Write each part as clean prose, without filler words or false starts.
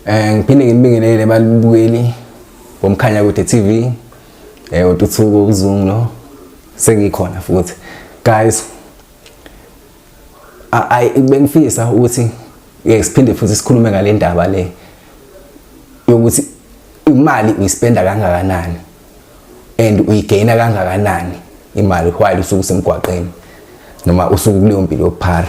Ngiphinde nginibingelele balibukeli bomkhanya kude TV. Untuthuko uZungu lo sengikhona futhi. Guys, ay bengifisa ukuthi siphinde futhi sikhulume ngale ndaba le yokuthi imali uyispenda kangakanani and uyigaina kangakanani imali while usuke usemgwaqeni noma usuke kuleyo mpilo yokuphara.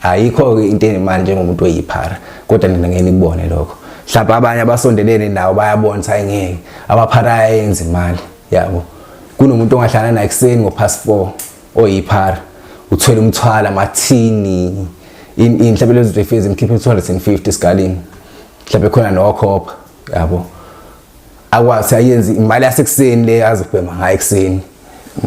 Ayikho-ke into enemali njengomuntu oyiphara, kodwa nina ngeke nikubone lokho. Mhlawumbe abanye abasondelene nawo bayabona ukuthi hayi ngeke, amaphara ayayenza imali, yabo. Kunomuntu ongahlala naye ekuseni ngo-past 4 oyiphara, uthwele umthwalo, amathini, mhlawumbe lezo zinto ifezi imkhiphe 250 esikalini, mhlawumbe khona nokhopha, yabo. Akwazi ayenze imali yasekuseni le azobhema ngayo ekuseni,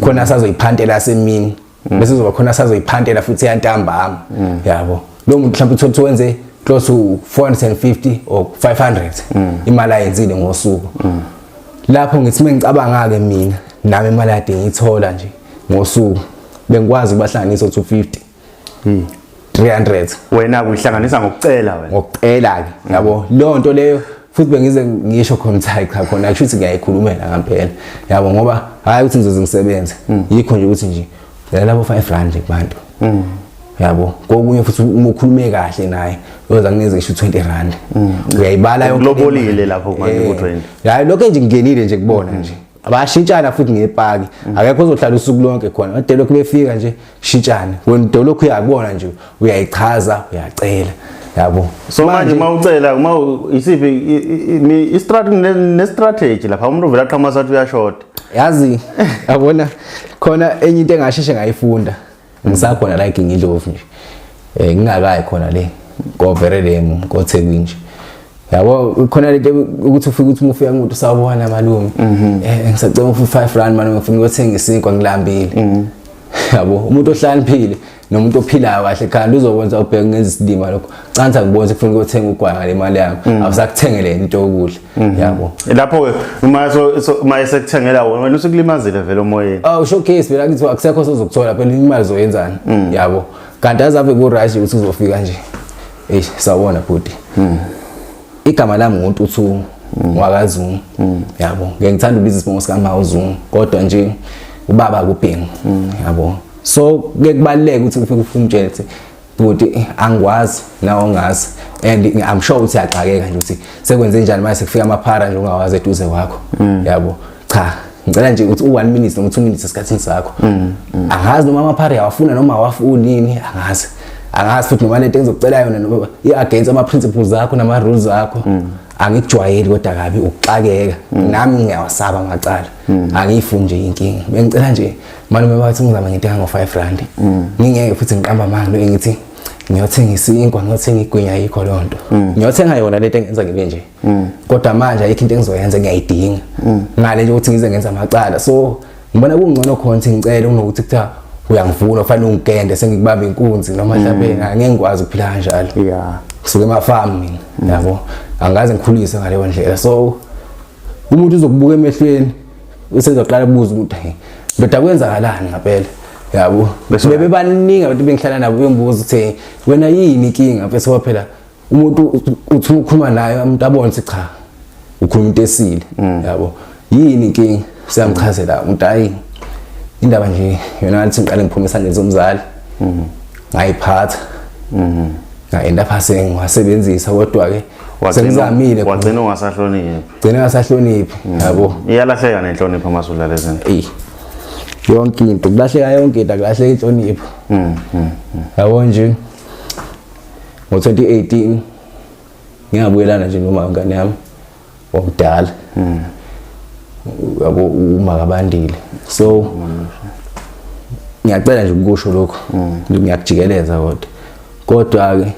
khona asazoyiphantela yasemini, bese kuzoba khona asazoyiphantela futhi yantambama, yabo. Lo muntu mhlawumbe uthole ukuthi wenze close to 450 or 500 imali ayenzile ngosuku. Lapho ngithi mengicabanga-ke mina nami imali kade ngiyithola nje ngosuku, bengikwazi ukubahlanganisa 250, 300. Wena kuyihlanganisa ngokucela wena? Ngokucela-ke, yabo, leyo nto leyo. Futhi bengize ngisho khona ukuthi hayi cha, khona kusho ukuthi ngiyayikhulumela ngampela, yabo, ngoba hhayi ukuthi ngizoze ngisebenze, yikho nje ukuthi nje ngicela labo 5 rand nje kubantu, yabo. Kokunye futhi uma ukhulume kahle naye uyoza kunikeze ngisho 20 rand, uyayibala yonke le mali. Kulobolile lapho manje ku-20. Hayi, lokho nje kungenile nje kubona nje, bayashintshana futhi ngepaki, akekho ozohlala usuku lonke khona, kade lokhu befika nje shintshane. Wena dolokhu uyakubona nje, uyayichaza, uyacela, yabo. So manje uma ucela, uma isiphi ne-strategy lapha, umuntu uvela aqhamuka sathi uyashoda? Yazi, yabona khona enye into engasheshe ngayifunda ngisakhona la eGingindlovu nje, ngingakayi khona le koVerelemu koThekwini nje, yabo, khona lento ukuthi ufike uthi uma ufika kumuntu, "Sawubona malume, ngisacela u-5 rand malume, ngifuna ukuyothenga isinkwa, ngilambile," yabo. Umuntu ohlakaniphile nomuntu ophilayo kahle khanda uzokwenza ubheke ngenza isilima lokho cansa ngibona ukuthi kufuna ukuyothenga ugwayi ngale mali yami, awusakuthengele into yokudla, yabo. Lapho-ke uma esekuthengela wona, wena usukulimazile vele omoyeni. Oh, showcase phela kithi akusekho sozokuthola phela, imali zoyenzani, yabo. Kanti azave ku right ukuthi uzofika nje, "Eish, sawubona bhuti, igama lami nguNtuthu wakaZungu, yabo, ngeke ngithanda ukubiza isibongo sikaMa uZungu, kodwa nje ubaba kubhengu, yabo." So ke kubaluleka ukuthi ufike umtshele ukuthi, "Bhuti, angikwazi nawe ongazi," and I'm sure ukuthi uyaxakeka nje ukuthi sekwenze njani manje sekufika amaphara nje ungawazi eduze kwakho, yabo. "Cha, ngicela nje ukuthi u-1 minute noma 2 minutes esikhathini sakho. Angazi noma amaphara awafuna noma awafuni yini, angazi, angazi futhi noma lento engizokucela yona noma i-against ama-principles akho nama-rules akho. Angikujwayeli kodwa kabi ukuxakeka, nami ngiyawasaba amacala, angiyifuni nje inkinga. Bengicela nje malume bathi ngizama ngento engango-5 rand. Ngingeke futhi ngiqamba amanga lo ngithi ngiyothenga isinkwa, ngiyothenga igwinya, ayikho leyo nto. Ngiyothenga yona lento engenza ngibe nje, kodwa manje ayikho into engizoyenza, ngiyayidinga ngale nje ukuthi ngize ngenza amacala. So ngibona kungcono khona ukuthi ngicele kunokuthi kuthiwa uyangivuna, ufanele ungigende sengikubamba inkunzi noma mhlawumbe angeke ngikwazi ukuphila kanjalo. Ngisuke emafamu mina, yabo, angaze ngikhulise ngaleyo ndlela." So umuntu uzokubuka emehlweni, usezoqala ukubuza ukuthi, "Hey ndoda, kwenzakalani ngempela?" yabo. Bebe baningi abantu bengihlala nabo bengibuza ukuthi, "Hey, wena yini inkinga mfethu?" Ngoba phela umuntu uthi ukhuluma naye, umuntu abone ukuthi cha, ukhuluma into esile, yabo. "Yini inkinga?" Siyamchazela umuntu, "Hayi, indaba nje yona ngathi ngiqale ngiphume esandleni somzali, ngayiphatha, nga-end up sengiwasebenzisa, kodwa-ke sengizamile." Wagcina ungasahloniphi. Gcina ngasahloniphi, yabo. Iyalahleka nenhlonipho uma usudlala izinto. Eyi, yonke into kulahleka, yonke into, akulahleka inhlonipho, yabo. Nje ngo-2018 ngingabuyelana nje noma ngane yami wakudala, yabo, uma kabandile. So ngiyacela nje ukusho lokho, ngiyakujikeleza, kodwa-ke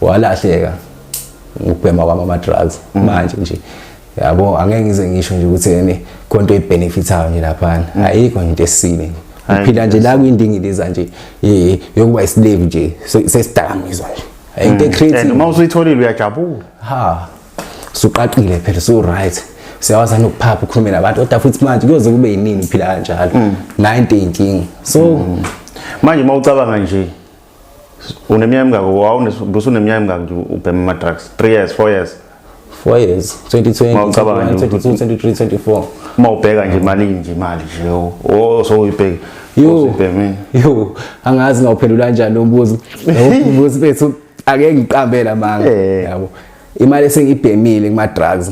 walahleka ngokubhema kwami ama-drugs manje nje, yabo. Angeke ngize ngisho nje ukuthi ene khona into eyibenefithayo nje laphana, ayikho nje into esile nje. Uphila nje la kwindingiliza nje yokuba islave nje sesidakamizwa nje, into And e-creative. Uma usuyitholile uyajabula. Ha, suqaqile phela, su right, siyawazi nokuphapha, ukhulume nabantu, kodwa futhi manje kuyoze kube yinini uphila kanjalo? Nayo into eyinkinga, so Manje uma ucabanga nje, uneminyaka emingaki? Usuneminyaka emingaki nje ubhema ama-drugs? 3 years, 4 years? 4 years, 2020, Mawucabanga nje. 22, 23, 24. Uma ubheka nje malini nje imali nje osowuyibheka? Yo. Osuyibhemile. Yo, angazi ngawuphendula kanjani lo mbuzo. Lo mbuzo bethu ake ngiqambe lamanga. Yabo. Imali esengibhemile kuma drugs.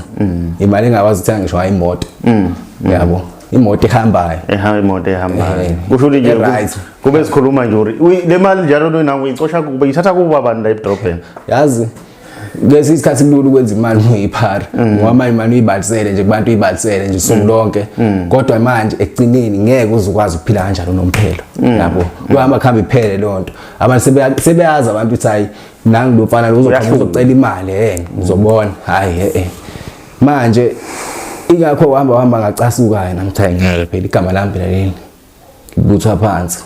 Imali engakwazi ukuthenga ngisho hayi imoto. Yabo. Imoto ehambayo. Ehamba, imoto ehambayo. Eh. Kusho ukuthi nje E-right. kube sikhuluma nje uri le mali njalo nawe uyicosha kube uyithatha kubo abantu la edrobheni? Yazi, kwesinye isikhathi kulula ukwenza imali uma uyiphara, ngoba manje imali uyibalisele nje kubantu, uyibalisele nje usuku lonke, kodwa manje ekugcineni ngeke uze ukwazi ukuphila kanjalo nomphelo, yabo. Kuhamba kuhamba iphele leyo nto. Abantu sebeyazi abantu ukuthi hayi, nangu lo mfana lo uzoqhamuka Uyahlupha. uzocela imali, ngizobona. Hayi, manje ingakho uhamba uhamba ngacasuka yena, ngithi hayi, ngeke phela, igama lami phela leli libuthwa phansi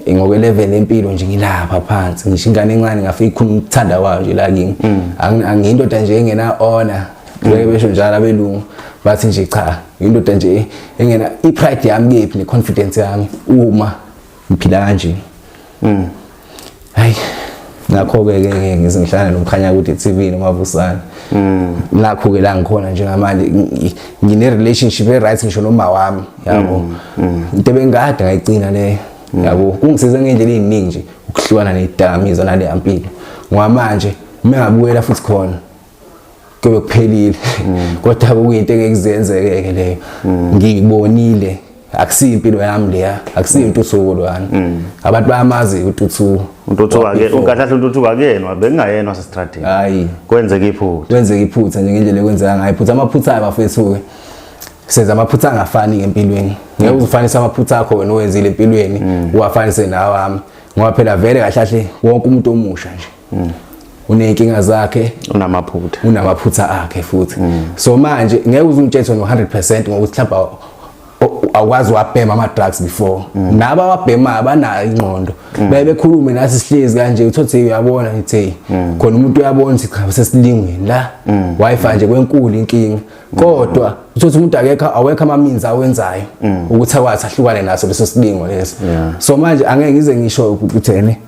ngokwe-level empilo nje, ngilapha phansi. Ngisho ingane encane ngafika ikhuluma ukuthanda kwayo nje la kimi. Angiyindoda nje engena honor, ngeke besho njalo abelungu, bathi nje cha, indoda nje engena i-pride yami kephi ne-confidence yami uma ngiphila kanje? Hayi, ngakho-ke ke ke ngize ngihlangane noMkhanyakude TV noMavusana. Nakho-ke la ngikhona njengamanje, ngine-relationship e-right ngisho noma wami, yabo. Into ebengikade ngayigcina leyo, yabo, kungisize ngey'ndlela ey'ningi nje ukuhlukana ney'dakamizwa naleya mpilo, ngoba manje uma ngabuyela futhi khona kuyobe kuphelile, kodwa kuyinto engeke kuzenzeke-ke leyo. Ngiyibonile, akusiyo impilo yami leya, akusiyo intuthuko lwana. Abantu bayamazi untuthuko. Untuthuko ake ukahle kahle, untuthuko akuyena, bekungayena wasestradini. Hayi. Kwenzeka iphutha. Kwenzeka iphutha nje ngendlela ekwenzeka ngayo iphutha. Amaphutha ayo, bafethu-ke, senza amaphutha angafani empilweni. Ngeke uzufanise amaphutha akho wena owenzile empilweni uwafanise nawami, ngoba phela vele kahle kahle wonke umuntu omusha nje uney'nkinga zakhe. Unamaphutha. Unamaphutha akhe futhi. So manje ngeke uze ungitshele no-100% ngokuthi mhlawumbe awukwazi wabhema ama-drugs before. Nabo ababhemayo banayo ingqondo, bebe bekhulume nathi sihlezi kanje, uthothi uyabona, ngithi hey, khona umuntu uyabona ukuthi cha, sesilingweni la, wifi nje kwenkulu inkinga, kodwa uthothi umuntu akekho, awekho ama-means awenzayo ukuthi akwazi ahlukane naso leso silingo leso. So manje angeke ngize ngisho ukuthi ene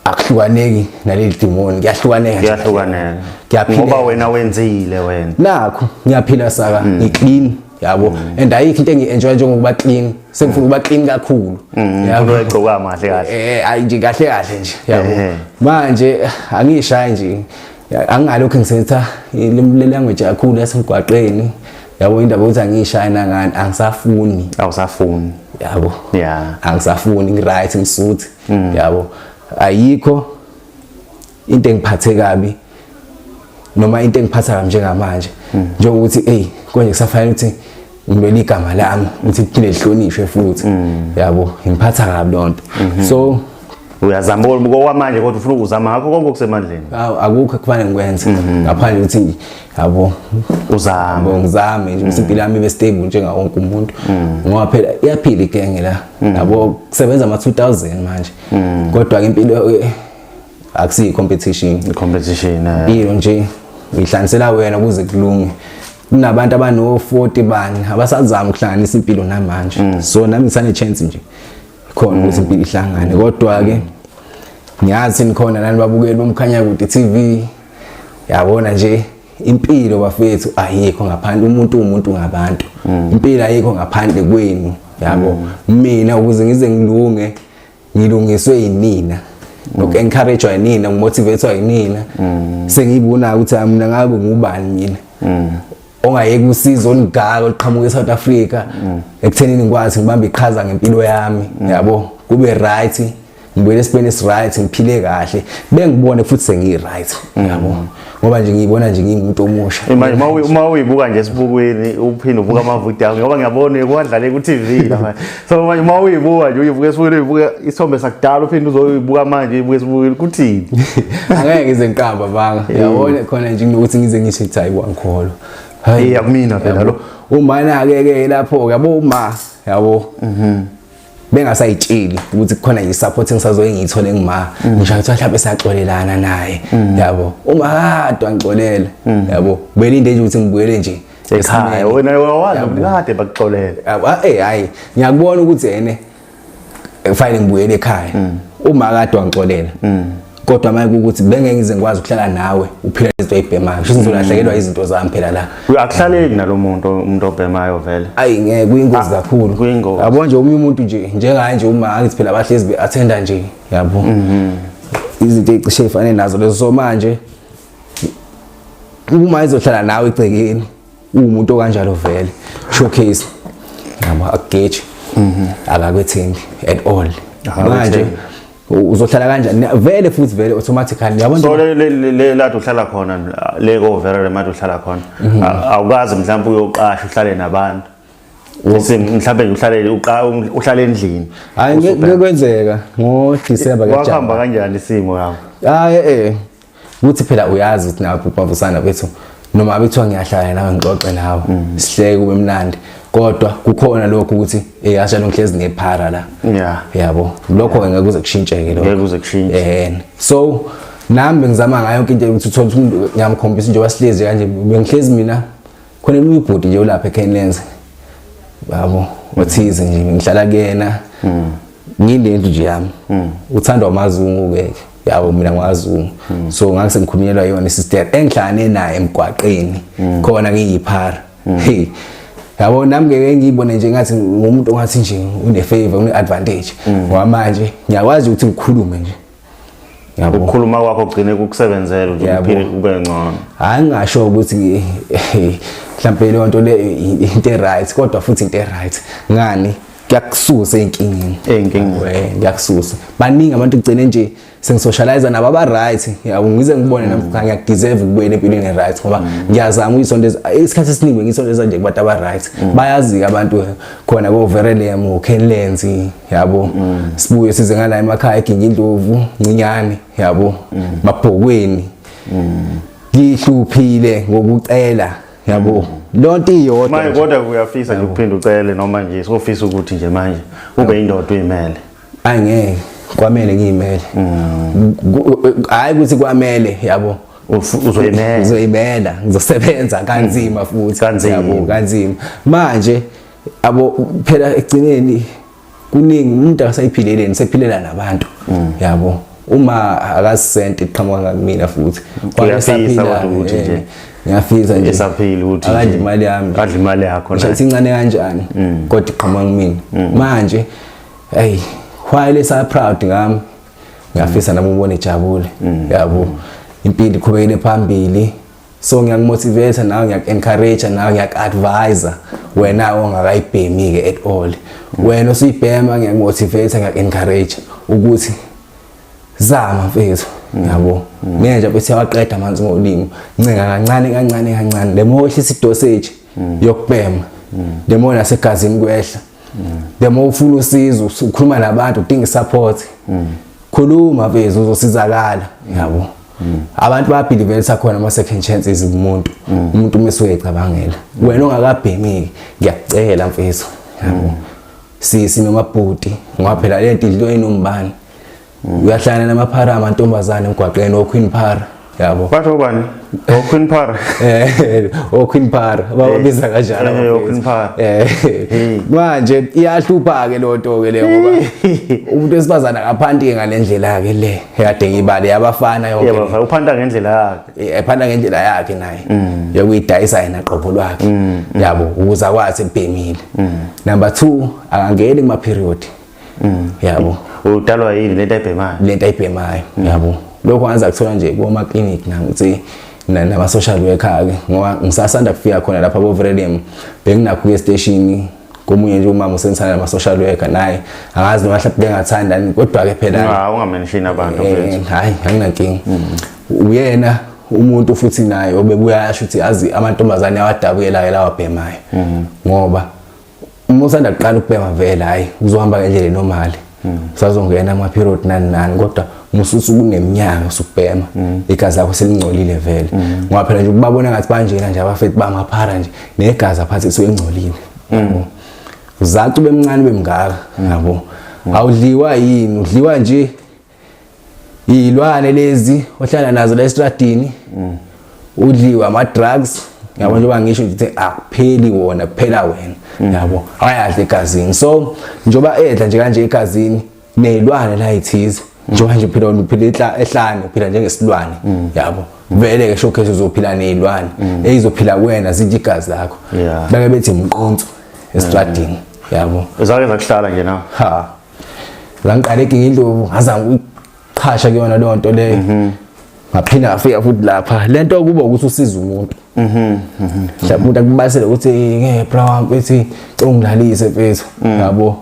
akuhlukaneki naleli dimoni, kuyahlukaneka nje. Kuyahlukaneka. Kuyaphileka. Ngoba wena wenzile wena. Nakho ngiyaphila saka, ngi-clean, yabo, and ayikho into engi-enjoy njengokuba clean. Sengifuna ukuba clean kakhulu, yabo. Umuntu oyigcoka mahle kahle. Ayi nje, kahle kahle nje, yabo. Manje angishayi nje, angingalokhu ngisetha le language kakhulu yasemgwaqeni, yabo, indaba yokuthi angishayi nangani, angisafuni. Awusafuni. Yabo. Angisafuni, ngi-right, ngisuthi, yabo. Ayikho into engiphathe kabi noma into engiphatha kabi njengamanje njengokuthi hey, konje kusafanele ukuthi ngilwele igama lami ukuthi liphinde lihlonishwe futhi, yabo. Ngiphatha kabi lonto, so Uyazama okwamanje, kodwa ufuna ukuzama ngakho konke okusemandleni. Awu, akukho ekufanele ngikwenze ngaphandle ukuthi, yabo, Uzame. Yabo, ngizame nje ukuthi impilo yami ibe stable njengawo wonke umuntu, ngoba phela iyaphila igenge la, yabo, kusebenza ama-2000 manje, kodwa ke impilo akusiyo competition. Competition. Impilo nje uyihlanganisela wena ukuze kulunge. Kunabantu abano-40 bani abasazama ukuhlanganisa impilo namanje, so nami ngisane chance nje khona ukuthi impilo ihlangane. Kodwa-ke ngiyazi nikhona nani babukeli boMkhanyakude TV, yabona nje, impilo bafethu ayikho ngaphandle umuntu, umuntu ngabantu. Impilo ayikho ngaphandle kwenu, yabo. Mina ukuze ngize ngilunge, ngilungiswe yinina, noku-encourage yinina, ngimotivate yinina. Sengiyibona ukuthi ah, mina ngabe ngubani mina ongayeki usizo olungaka oluqhamuka eSouth Africa ekuthenini ngikwazi ngibambe iqhaza ngempilo yami, yabo, kube right, ngibuyele esibeni esi-right, ngiphile kahle, bengibone futhi sengiyi-right, yabo, ngoba nje ngiyibona nje ngingumuntu omusha. Manje uma uyibuka nje esibukweni, uphinde ubuka amavidiyo akho, ngoba ngiyabona kuwadlale ku-TV lapha. So manje uma uyibuka nje, uyibuka esibukweni, uyibuka isithombe sakudala, uphinde uzoyibuka manje, uyibuka esibukweni, kuthini? Angeke ngize ngiqamba banga, yabona, khona nje kunokuthi ngize ngisho ukuthi hayi, wangikholwa. Hayi. Eh, akumina phela lo. Umana-ke ke lapho, yabo, uma, yabo, bengasayitsheli ukuthi kukhona nje support engisazoke ngiyithole ngima ngisho ukuthi mhlawumbe saxolelana naye, yabo, uma kade wangixolela, yabo, belinde nje ukuthi ngibuyele nje ekhaya. esimeni. Wena wawazi ukuthi kade bakuxolela. Yabo, hayi, ngiyakubona ukuthi ene kufanele ngibuyele ekhaya uma kade wangixolela. Kodwa manje ukuthi bengeke ngize ngikwazi ukuhlala nawe uphila izinto oyibhemayo, sho ngizolahlekelwa izinto zami phela la. Akuhlaleki nalo muntu, umuntu obhemayo vele. Ayi, ngeke, kuyingozi kakhulu. Kuyingozi. Yabo nje omunye umuntu nje njengaye nje, uma angithi phela bahlezi be-attenda nje, yabo, izinto ey'cishe ey'fane nazo lezo. So manje uma izohlala nawe egcekeni uwumuntu okanjalo vele, showcase, yabo, akugeji, akakwethembi at all. Akakwethembi. Manje uzohlala kanjani vele futhi vele automatically, yabo So nje. le lade uhlala khona le ko Vera, le manje uhlala khona, awukazi mhlawumbe uyoqasha uhlale nabantu? Bese mhlawumbe nje uhlale uhlale endlini. Hayi, ngeke kwenzeka ngo-December. Wakuhamba kanjani isimo yakho? Hayi, ukuthi phela uyazi ukuthi nawe bhubhavusana bethu, noma bethiwa ngiyahlala nawe ngixoxe nawe, sihleke, kube mnandi, kodwa kukhona lokho ukuthi asha ngihlezi nephara la. Yabo, lokho ngeke kuze kushintsheke lokho. Ngeke kuze kushintshe. So nami bengizama ngayo yonke into ukuthi uthole ukuthi umuntu ngiyamkhombisa njengoba sihlezi kanje, bengihlezi mina khona eminye ibhodi nje ulapha eKenlands, yabo, othize nje ngihlala kuyena, ngilendlu nje yami, uthandwa amazungu ke, yabo, mina ngwazungu. So ngase ngikhulunyelwa yona isister engihlangane naye emgwaqeni khona ngiyiphara. Hey, yabo, nami ngeke ngiyibone nje ngathi ngumuntu ongathi nje une favor, une advantage, ngoba manje ngiyakwazi ukuthi ngikhulume nje, yabo. Ukukhuluma kwakho kugcine kukusebenzela ukuthi uphile kube ngcono. Hayi, ngingasho ukuthi mhlawumbe leyo nto le into right, kodwa futhi into right ngani, kuyakususa ey'nkingeni. Ey'nkingeni. Kuyakususa. Baningi abantu kugcine nje sengisocialize nabo aba-right, yabo, ngize ngibone nami cha, ngiyakudeserve ukubuyela empilweni right, ngoba ngiyazama ukuyisondeza. Isikhathi esiningi ngisondeza nje kubantu aba-right, bayazi-ke abantu khona ko-Verulam, o-Kenlands, yabo. Sibuye size ngala emakhaya eGingindlovu, ncinyane, yabo, mabhokweni, ngihluphile ngokucela, yabo, lonto iyodwa Manje nje. Kodwa uyafisa nje ukuphinda ucele, noma nje sofisa ukuthi nje manje ube indoda uyimele? Hayi, ngeke kwamele ngiyimele. Hayi ukuthi kwamele, yabo. Uzoyimela. Ngizoyimela, ngizosebenza kanzima futhi. Kanzima. Yabo, kanzima. Manje, yabo, phela ekugcineni kuningi umuntu akasayiphileleni, sephilela nabantu, yabo. Uma akasente iqhamuka ngakumina futhi. Uyafisa Wayesaphila, kodwa ukuthi nje ngiyafisa nje esaphila ukuthi akadla nje imali yami. Adla imali yakho Ngisho naye. incane kanjani, kodwa iqhamuka kumina. Manje hey, while esa proud ngami, ngiyafisa nami ubone ejabule, yabo, impilo iqhubekele phambili. So ngiyakumotivate nawe, ngiyaku-encourage nawe, ngiyaku-advise wena ongakayibhemi-ke at all. Wena osuyibhema, ngiyakumotivate, ngiyaku-encourage ukuthi zama mfethu, yabo, ngenja bese yawaqeda amanzi ngolimi, ncenga kancane kancane kancane. The more wehlisa idosage yokubhema, the more nasegazini kwehla, the more ufuna usizo, ukhuluma nabantu, udinga isupport, khuluma mfethu, uzosizakala, yabo. Abantu bayabelieve khona ama second chances kumuntu, umuntu uma esuyecabangela. Wena ongakabhemiki, ngiyakucela mfethu, yabo, sisi noma bhuti, ngoba phela lento idliwa inombani, uyahlala namaphara amantombazane emgwaqeni, oQueen Para, yabo. Bathi ubani? O Queen Para. OQueen Para bababiza kanjalo abafethu. O Queen Para. Manje iyahlupha ke lo nto ke le, ngoba umuntu wesifazane akaphanti ke ngalendlela ke le ekade ngibale yabafana yonke. Yebo, uphanta ngendlela yakhe. Ephanda ngendlela yakhe naye yokuyidayisa yena qobo lwakhe, yabo, ukuze akwazi ebhemile. Number 2, akangeni kuma period, yabo. Udalwa yini lento ayibhemayo? Lento ayibhemayo, yabo. Lokho ngaze akuthola nje kuma clinic nami ukuthi nama social worker ke, ngoba ngisasanda kufika khona lapha bo Verulam, benginakho kuye station komunye nje umama usensana nama social worker naye, angazi noma mhlawumbe bengathanda, kodwa ke phela Ah, ungamention abantu mfethu. Hayi, anginankinga. Uyena umuntu futhi naye obebuya yasho ukuthi azi amantombazane awadabukela ke lawa bhemayo, ngoba uma usanda kuqala ukubhema vele, hayi, uzohamba ngendlela enormal, usazongena ama period nani nani, kodwa mususu kuneminyaka usubhema, igazi lakho selingcolile vele, ngoba phela nje ukubabona ngathi banjena nje abafethu bamaphara nje, negazi aphathi isuke engcolile, yabo. Uzathi ube mncane bemngaka, yabo, awudliwa yini, udliwa nje iy'lwane lezi ohlala nazo la estradini, udliwa ama-drugs, yabo. Njengoba ngisho ngithi akupheli wona, kuphela wena, yabo, ayadla egazini. So njengoba edla nje kanje egazini ney'lwane la ey'thize. Njengoba nje uphila ehlane, uphila njengesilwane, yabo. Vele ke showcase uzophila nezilwane ezizophila kuwena, zidla igazi lakho. Bake bethi umqonso estradini, yabo. Zake zakuhlala nje na? Ha, la ngiqale eGingindlovu, ngazama ukuqhasha kuyona leyo nto leyo. Ngaphinda ngafika futhi lapha, lento kuba ukuthi usiza umuntu, mhlawumbe umuntu akubasele ukuthi, "Hey bra wami, mfethu, cela ungilalise, mfethu," yabo.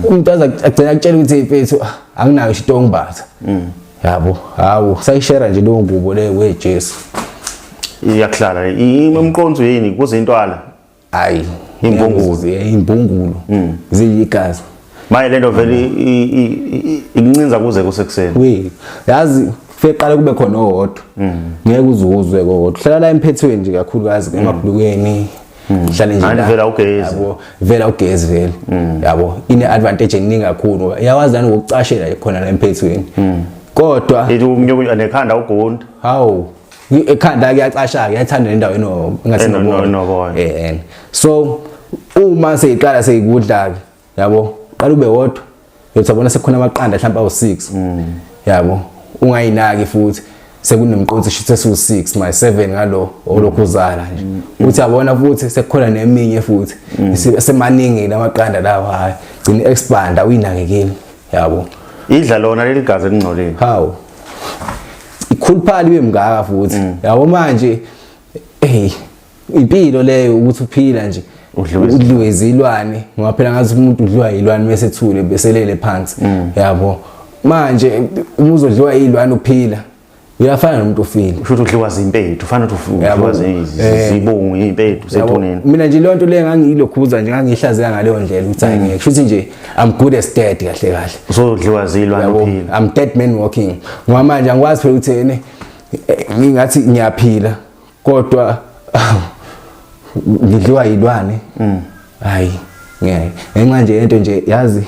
Umuntu aze agcina akutshela ukuthi, "Mfethu, anginayo into ongibatha," yabo. Hawu, sayishare nje leyo ngubo leyo, we Jesu. Iyakuhlala imqonzo yini kuze intwala? Hayi. Imbungulu. Imbungulu ziyigazi. Manje lento vele ikuncinza kuze kusekuseni. We, yazi, kufike qala kube khona owodwa, ngeke uze uzwe kodwa hlala la emphethweni nje, kakhulukazi emabhlukweni, hlale nje Anti la. vele awugezi. Yabo, vele awugezi vele, yabo. Ine advantage eningi kakhulu ngoba iyawazi nani ukucashela khona la emphethweni, kodwa Ithi ukunyokunya nekhanda ugundi. Hawu, ekhanda kuyacasha, kuyathanda nendawo eno engathi noboya. Enoboya. So uma seyiqala seyikudla ke, yabo, qala ube wodwa, uyothabona sekukhona amaqanda mhlawumbe awu6, yabo, ungayinaki futhi sekunemqonsi shit esu6 my 7 ngalo olokhu uzala nje, uthi yabona futhi sekukhona neminye futhi, semaningi lamaqanda lawa. Hayi, gcina expand, awuyinakekeli, yabo. Idla lona leli gazi elingcolile. Hawu, ikhuluphala ibe mngaka futhi, yabo. Manje hey, impilo leyo ukuthi uphila nje udliwe udliwe izilwane, ngoba phela ngathi umuntu udliwa yilwane bese ethule beselele phansi, yabo. Manje uma uzodliwa izilwane uphila, uyafana nomuntu ofile. Usho ukuthi udliwa zimpethu, ufana ukuthi Yabo. udliwa zibungu, impethu Yabo, sethuneni. Mina nje leyo nto leyo ngangiyilokhuza nje, ngangiyihlazeka ngaleyo ndlela ukuthi hayi ngeke, kusho ukuthi nje I'm good as dead kahle kahle. Usodliwa zilwane Yabo, uphila. I'm dead man walking, ngoba manje angikwazi phela ukuthi ene ngingathi ngiyaphila kodwa ngidliwa yilwane. Hayi ngeke, ngenxa nje yento nje, yazi,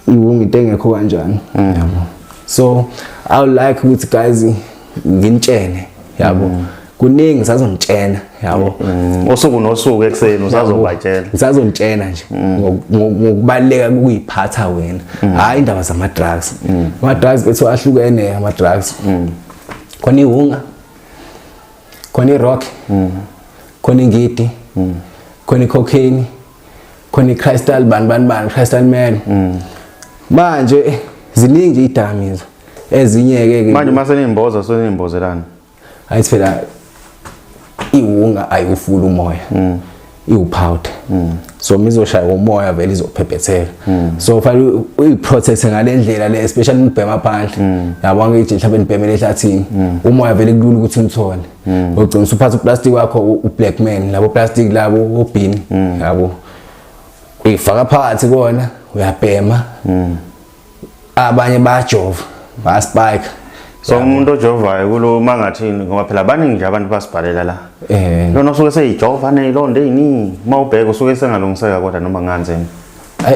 iwunga into engekho kanjani, yabo. So I would like ukuthi guys nginitshene, yabo, kuningi sazonitshena, yabo. Usuku nosuku ekuseni usazobatshela. Ngisazonitshena nje ngokubaluleka kokuyiphatha wena, hayi indaba zama drugs. Ama drugs bethu ahlukene, ama drugs khona iwunga, khona irock, khona ingidi, khona icocaine, khona icrystal, bani bani bani, crystal man. Manje ziningi nje idakamizwa ezinye ke. Manje mase nimboza, senimbozelana? Ayithi phela iwunga ayiwufuli umoya, iwupowder, so mizoshaya umoya vele izophephetheka. So fanele uyiprotect ngale ndlela le, especially nibhema phandle, yabo. Ngithi mhlawumbe nibhemele ehlathini, umoya vele kulula ukuthi unithole, ugcina usuphatha uplastic wakho, ublack man labo plastic labo obhini, yabo, uyifaka phakathi kona, uyabhema. Abanye bayajova, bayaspike. So umuntu ojovayo kulo mangathini? Ngoba phela abaningi nje abantu basibhalela la. Lona usuke seyijova nezilonda eziningi, uma ubheka usuke sengalungiseka kodwa noma nganzeni.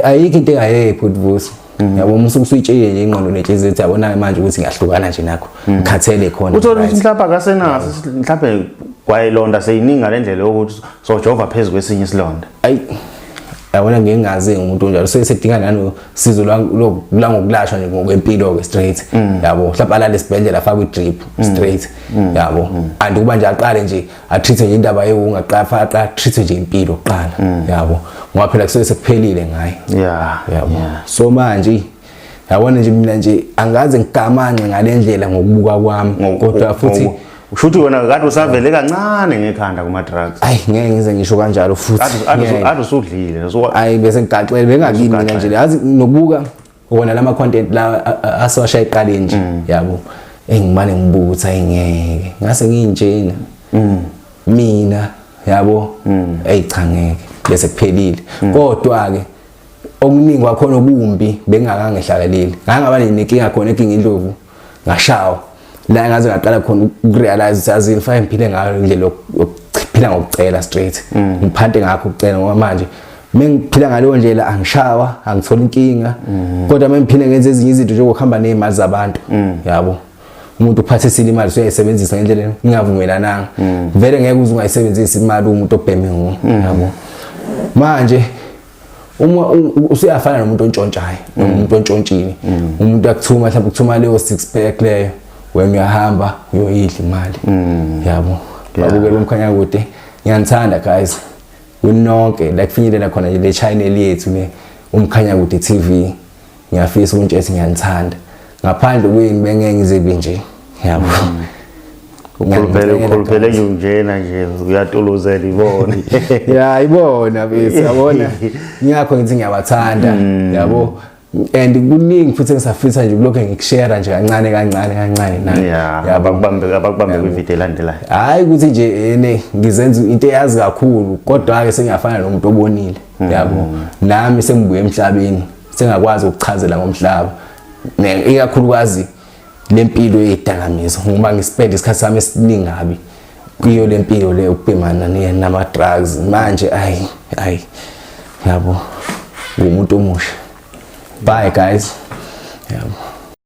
Ayikho into engayeki futhi, Vusi, yabo. Uma usuke usuyitshele nje ingqondo nenhliziyo ethi yabona manje ukuthi ngiyahlukana nje nakho, ngikhathele khona. Uthola ukuthi mhlawumbe akasenaso, mhlawumbe kwayilonda seyiningi ngale ndlela yokuthi sojova phezu kwesinye isilonda. Ayi, yabona, ngeke ngazi ngumuntu onjalo, sesedinga nano sizo lwangokulashwa nje ngokwempilo ke straight, yabo. Mhlawumbe alale esibhedlela, afakwe i-drip straight, yabo, and ukuba nje aqale nje atreat nje indaba yewunga, aqala atreat nje impilo kuqala, yabo, ngoba phela kusuke sekuphelile ngaye. Yabo. So manje yabona nje, mina nje angaze ngigamanxe ngale ndlela ngokubuka kwami, kodwa futhi Usho ukuthi wena kade usavele kancane ngekhanda kuma drugs. Ayi, ngeke ngize ngisho kanjalo futhi. Kade Ngeke. Kade usudlile. Ayi, bese ngigaxele, bengakini mina nje, yazi, nokubuka wona lama content la asewasha eqaleni nje, yabo, engimane ngibuka ukuthi ayingeke ngase nginjena mina, yabo. Ey cha, ngeke, bese kuphelile. Kodwa ke okuningi kwakhona okumbi bengingakangehlakaleli, ngangaba nenkinga khona eGingindlovu, ngashawa la, ngaze ngaqala khona ukurealize ukuthi azini fanele ngiphile ngayo indlela yokuphila ngokucela straight, ngiphante ngakho ukucela, ngoba manje mengiphila ngaleyo ndlela angishawa, angithola inkinga. Kodwa mengiphile ngenza ezinye izinto njengokuhamba nezimali zabantu, yabo, umuntu uphathisile imali usuyayisebenzisa ngendlela ngingavumelananga, vele ngeke uze ungayisebenzisi imali umuntu obheme nguwe, yabo. Manje Uma usuyafana nomuntu ontshontshayo, umuntu ontshontshile, umuntu akuthuma mhlawumbe ukuthuma leyo six pack leyo, wena uyahamba uyoyidla imali, yabo. Babukela uMkhanyakude, ngiyanithanda guys kunonke la kufinyelela khona le channel yethu le, uMkhanyakude TV. Ngiyafisa ukuntshela ngiyanithanda, ngaphandle kwenu bengeke ngizibe nje, yabo. Ukhuluphele, ukhuluphele nje njena nje, uyatuluzela ibone. Ya, ibona bese yabona, ngiyakho ngithi ngiyabathanda, yabo, and kuningi futhi engisafisa nje kulokho ngikushare nje kancane kancane kancane na. Yabo. Abakubambe kwivideo elandelayo. Hayi ukuthi nje ene ngizenza into eyazi kakhulu, kodwa ke sengiyafana nomuntu obonile, yabo. Nami sengibuye emhlabeni, sengakwazi ukuchazela ngomhlaba, ikakhulukazi lempilo yedakamizwa, ngoba ngispend isikhathi sami esiningi kabi kuyo lempilo le, ukubhemana nama drugs manje. Ayi ayi, yabo, umuntu omusha. Bye guys, yabo.